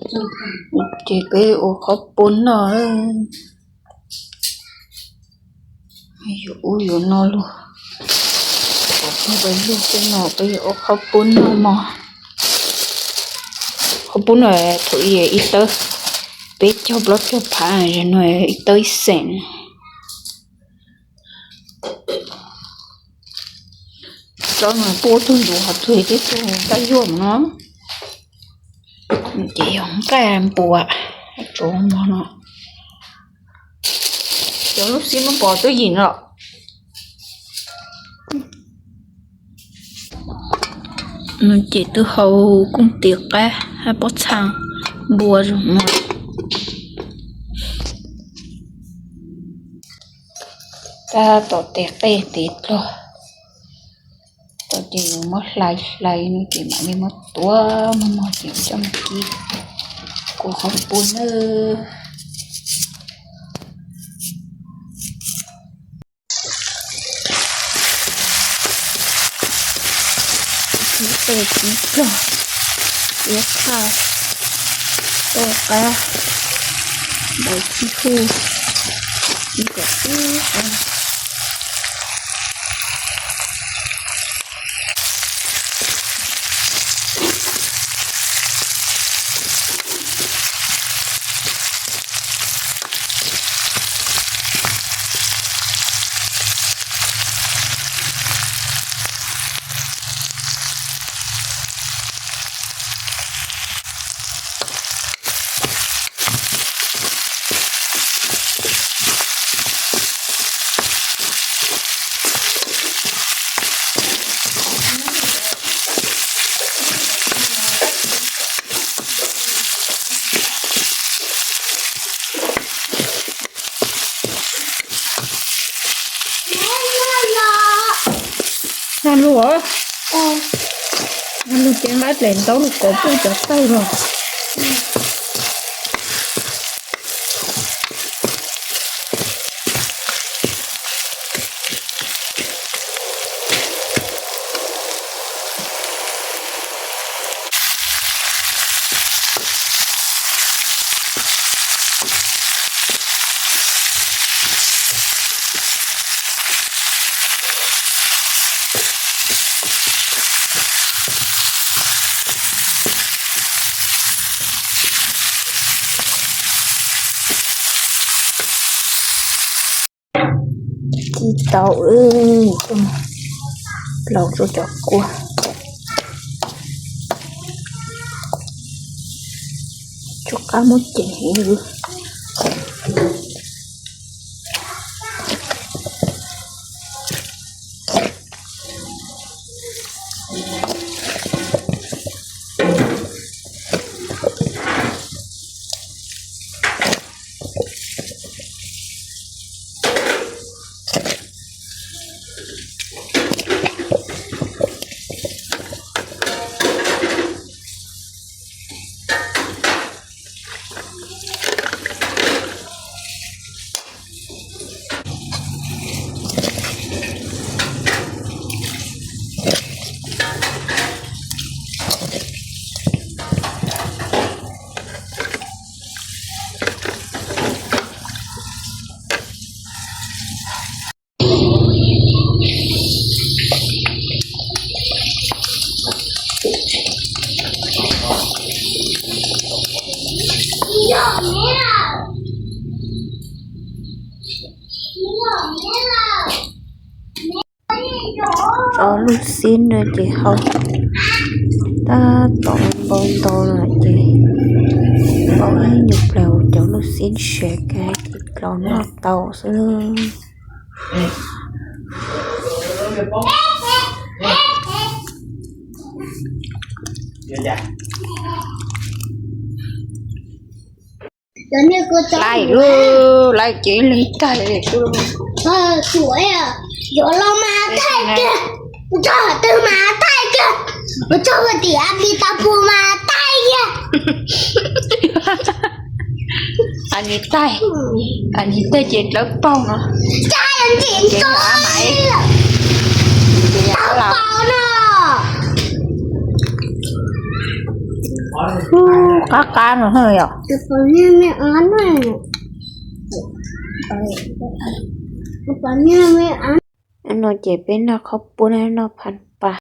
Ces peb ua qhov pua noj, yuav ub yuav no luaj, pua pua luaj tej no peb yuav ua qhov pua noj mog. Qhov pua no thaum ub ib tawb peb caug plaub caug phav, no ib tawb ib xees. Tsob no pua tug ntuv hov tug, tib tug tab yuam no, ces yog nqaij npua tsuav mog no. Cov lub xib muab pov twb yim no. No ces twb hau kooj tis qab hab pob txha npua zoo no. Tab tom tes qej tes dlog, tau ces yuav muab hlais hlais no ces mam li muab tuav mog mog ces coj mus kib kuv qhov pua nawb. Kib qej kib dlog, kib qaj, toj qab, npau tsib huj, kib kom tib qab. Noj lug, noj lug ces nqa dlaim ntaub lug kov puj cov tawg los. Kib tau, plaus rau cov kua, tsum qab muab cev heev. Tso lub xib no ces hau tab tom npau ntau lawm ces npau ib nyuag plaws cov lub xib sawv kag ces los noj tau xwb. Laiv lub, laiv ces leeg tag. Yuav los mas thaij kiag, txog twg mas thaij kiag, txog tim a pis tas pus mas thaij kiag. Nis thaij, nis thaij ces dlawb paug no. Cas ntxim nto, dlawb paug no. Ub, qab qab no yom. No ces peb noj qhaub pua, noj phas